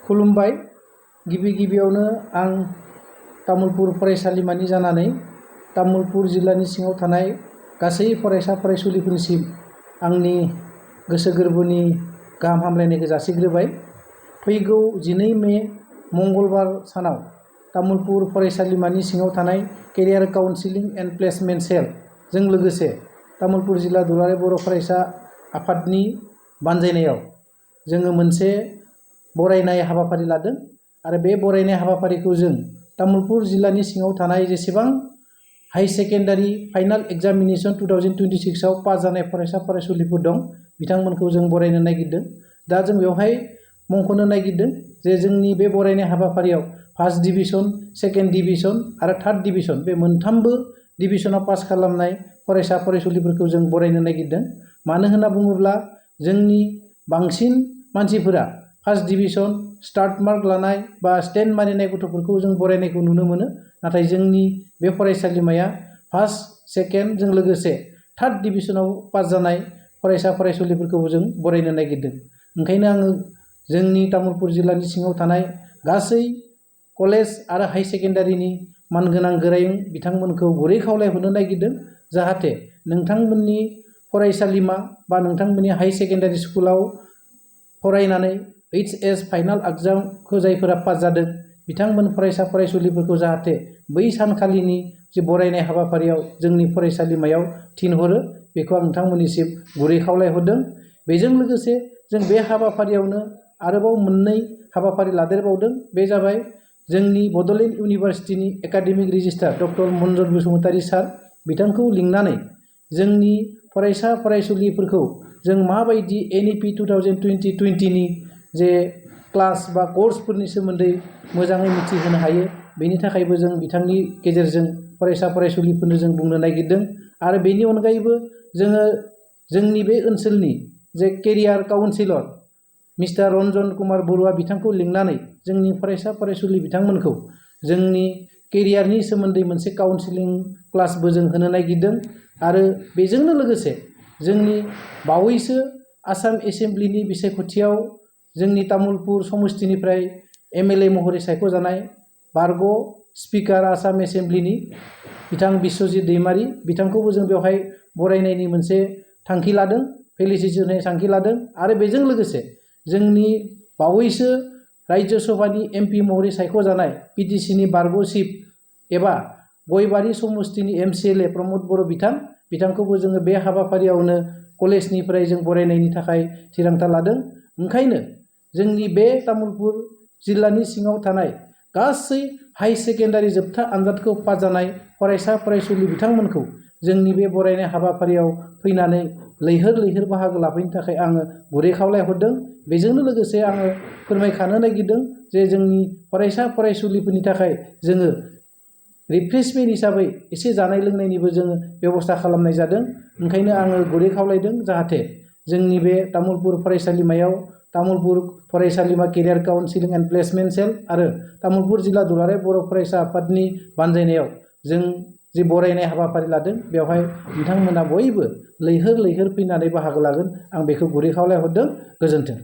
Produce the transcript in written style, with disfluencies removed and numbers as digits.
खुलुमबाय। गिबियावनो आं तामुलपुर फरायसालिमानि जानानै तामुलपुर जिल्लानि सिङाव थानाय गासै फरायसा फरायसुलिफोरनिसिम आंनि गोसो गोरबोनि गाहाम हामलायनायखौ जासिग्रोबाय। फैगौ 12 मे मंगलबार सानाव तामुलपुर फरायसालिमानि सिङाव थानाय केरियार काउन्सिलिं एन्ड प्लेसमेन्ट सेल जों लोगोसे तामुलपुर जिल्ला दुलाराय बर' फरायसा आफादनि बानजायनायाव जोङो मोनसे बरायनाय हाबाफारि लादों आरो बे बरायनाय हाबाफारिखौ जों तामुलपुर जिल्लानि सिङाव थानाय जेसेबां हाई सेकेन्डारि फाइनाल एग्जामिनेशन 2026 आव पास जानाय फरायसा फरायसुलिफोर दं बिथांमोनखौ जों बरायनो नागिरदों। दा जों बेवहाय मुंख'नो नागिरदों जे जोंनि बे बरायनाय हाबाफारियाव फार्स्ट डिभिजन, सेकेन्ड डिभिजन आरो थार्ड डिभिजन बे मोनथामबो डिभिजनाव पास खालामनाय फरायसा फरायसुलिफोरखौ जों बरायनो नागिरदों। मानो होनना बुङोब्ला जोंनि बांसिन मानसिफोरा फार्स्ट डिभिजन स्टार्ट मार्क लानाय बा स्टेन्ड मारिनाय गथ'फोरखौ जों बरायनायखौ नुनो मोनो, नाथाय जोंनि बे फरायसालिमाया फार्स्ट सेकेन्डजों लोगोसे थार्ड डिभिजनाव पास जानाय फरायसा फरायसुलिफोरखौ जों बरायनो नागिरदों। ओंखायनो आङो जोंनि तामुलपुर जिल्लानि सिङाव थानाय गासै कलेज आरो हाई सेकेन्डारिनि मानगोनां गोरायुं बिथांमोनखौ गुरै खावलायहरनो नागिरदों जाहाथे नोंथांमोननि फरायसालिमा बा नोंथांमोननि हाई सेकेन्डारि स्कुलाव फरायनानै HS फाइनाल एग्जामखौ जायफोरा पास जादों बिथांमोन फरायसा फरायसुलिफोरखौ जाहाथे बै सानखालिनि जे बरायनाय हाबाफारियाव जोंनि फरायसालिमायाव थिनहरो बेखौ आं नोंथांमोननिसिम गुरै खावलायहरदों। बेजों लोगोसे जों बे हाबाफारियावनो आरोबाव मोननै हाबाफारि लादेरबावदों। बे जाबाय जोंनि बड'लेण्ड इउनिभारसिटिनि academic registrar doctor Monjit Basumatary sir बिथांखौ लिंनानै जोंनि फरायसा फरायसुलिफोरखौ जों माबायदि NEP 2020 नि जे क्लास बा कर्सफोरनि सोमोन्दै मोजाङै मिथिहोनो हायो बेनि थाखायबो जों बिथांनि गेजेरजों फरायसा फरायसुलिफोरनो जों बुंनो नागिरदों। आरो बेनि अनगायैबो जोङो जोंनि बे ओनसोलनि जे career counsellor mister Ranjan Kumar Baruah बिथांखौ लिंनानै जोंनि फरायसा फरायसुलि बिथांमोनखौ जोंनि केरियारनि सोमोन्दै मोनसे काउन्सिलिं क्लासबो जों होनो नागिरदों। आरो बेजोंनो लोगोसे जोंनि बावैसो आसाम एसेम्ब्लिनि बिसायख'थियाव जोंनि तामुलपुर समस्तिनिफ्राय MLA महरै सायख'जानाय बारग' स्पिकार आसाम एसेम्ब्लिनि बिथां बिस्वजित दैमारी बिथांखौबो जों बेवहाय बरायनायनि मोनसे थांखि लादों, फेलिसिटेसन होनाय थांखि लादों। आरो बेजों लोगोसे जोंनि बावैसो राज्य सभानि MP महरै सायख'जानाय PTC नि बारग' चिफ एबा गयबारि समस्तिनि MCLA प्रमद बर' बिथांखौबो जोङो बे हाबाफारियावनो कलेजनिफ्राय जों बरायनायनि थाखाय थिरांथा लादों। ओंखायनो जोंनि बे तामुलपुर जिल्लानि सिङाव थानाय गासै हाई सेकेन्डारि जोबथा आनजादखौ पास जानाय फरायसा फरायसुलि बिथांमोनखौ जोंनि बे बरायनाय हाबाफारियाव फैनानै लैहोर बाहागो लाफैनो थाखाय आङो गुरै खावलायहरदों। बेजोंनो लोगोसे आङो फोरमायखानो नागिरदों जे जोंनि फरायसा फरायसुलिफोरनि थाखाय जोङो रिफ्रेशमेन्ट हिसाबै एसे जानाय लोंनायनिबो जोङो बेब'स्था खालामनाय जादों। ओंखायनो आङो गुरै खावलायदों जाहाथे जोंनि बे तामुलपुर फरायसालिमायाव तामुलपुर फरायसालिमा केरियार काउन्सिलिं एन्ड प्लेसमेन्ट सेल आरो तामुलपुर जिल्ला दुलाराय बर' फरायसा आफादनि बानजायनायाव जों जि बरायनाय हाबाफारि लादों बेवहाय बिथांमोना बयबो लैहोर फैनानै बाहागो लागोन आं बेखौ गुरै खावलायहरदों। गोजोन्थों।